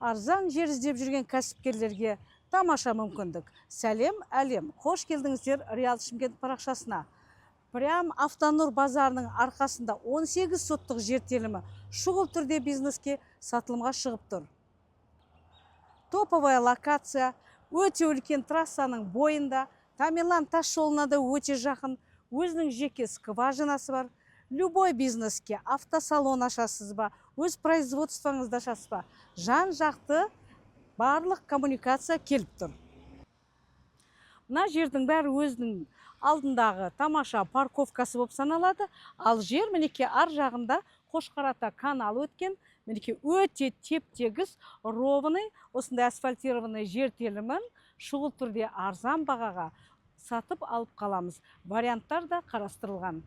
Арзан жер іздеп жүрген кәсіпкерлерге тамаша мүмкіндік. Сәлем, әлем! Қош келдіңіздер Реал Шымкент парақшасына. Прям Автонұр базарының арқасында 18 соттық жер телімі шұғыл түрде бизнеске сатылымға шығып тұр. Топовая локация, өте үлкен трассаның бойында, Тамерлан тас жолына да өте жақын, өзінің жеке скважинасы бар. Любой бизнеске, автосалон ашасыз ба, өз производствоңызды ашасыз ба, жан жақты барлық коммуникация келіп тұр. Мына жердің бәрі өзінің алдындағы тамаша парковкасы болып саналады. Ал жер, мінекей, ар жағында Қошқар канал өткен, мінекей, өте теп тегіс, ровный осындай асфальтированный жер телімін шұғыл түрде арзан бағаға сатып алып қаламыз. Варианттар да қарастырылған.